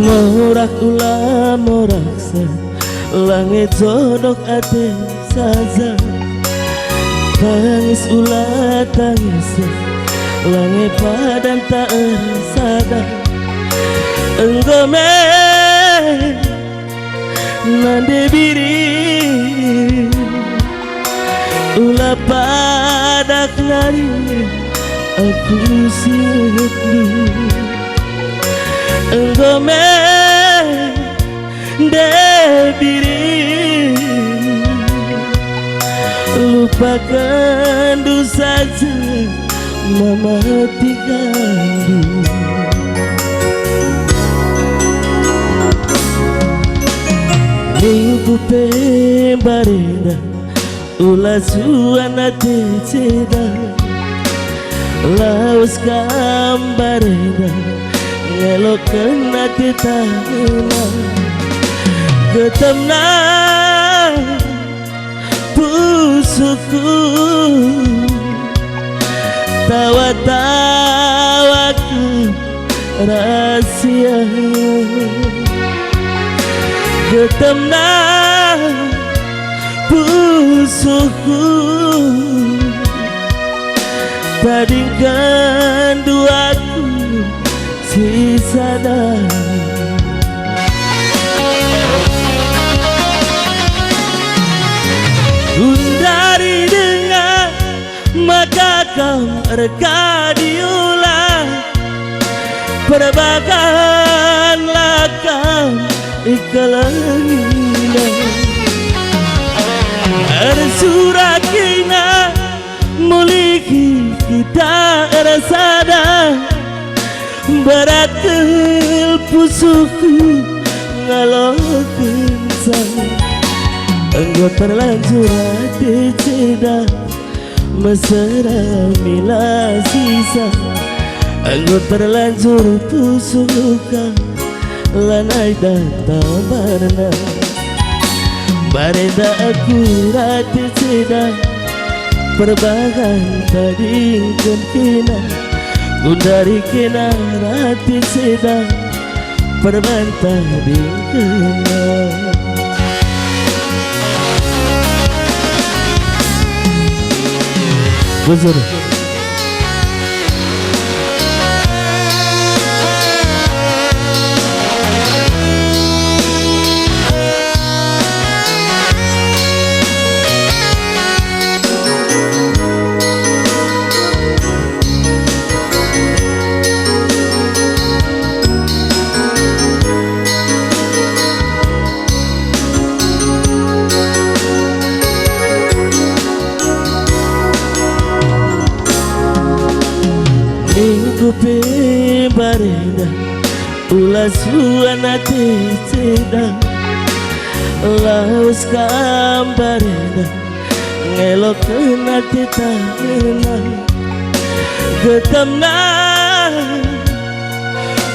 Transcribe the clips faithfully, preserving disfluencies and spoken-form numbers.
Morak ula moraksa, lange jodok ate saja. Tangis ula tangis, lange padan tak ersada. Enggo me nande biri, ula padak nari aku singetndu. Enggo me nande biri, lupakenndu saja mematikanndu. Ningku pe mbarenda, ula suan ate ceda. Lawes kam mbarenda, ngeloken ate tangena. Getemna pusuhku, tawa-tawaku rahasia. Getemna pusuhku, tadingkenndu aku sisada. Gundari denga maka kam erkadi ula, perbahanlah kam ikelengina. Ersurak kena mulihi kita ersada. Mberat kal pusuhku ngalokenca. Enggo terlanjur ate ceda, mesera mila sisa. Enggo terlanjur pusuhka, lanai data barna. Mbarenda aku ate ceda, perbahan tadingken kena. Gundari kena ate ceda, perbahan tadingkena. Bujur. Ningku pe mbarenda, ula suan ate ceda. Lawes kam mbarenda, ngeloken ate tangena. Getemna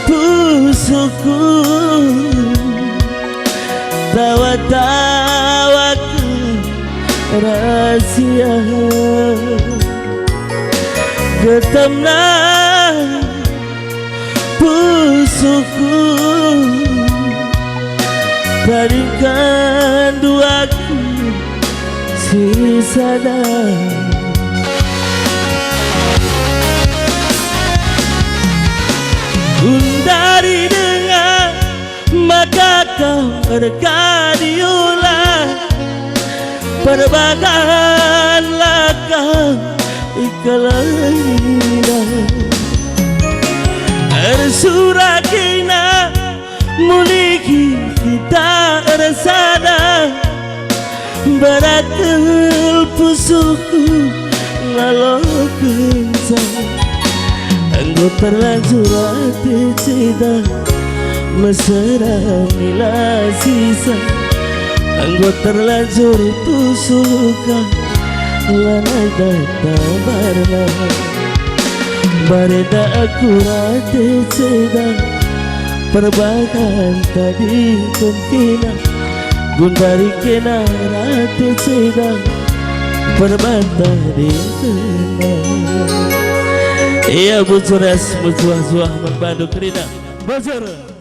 pusuhku, tawa-tawaku rahasia. Getemna pusuhku, tadingkenndu aku sisada. Gundari denga maka kam erkadi ula, perbahanlah kam ikelengina. Sura kena mulihi kita ersada. Mbarat kal pusuhku ngalokenca. Enggo terlanjur ate ceda, mesera mila sisa. Enggo terlanjur pusuh luka, lanai data barna. Barenda aku rate ceda, perbahan tadingken kena. Gundari kena rate ceda, perbahan tadingken kena. Ia bujur ras mejuah-juah man bandu kerina. Bujur.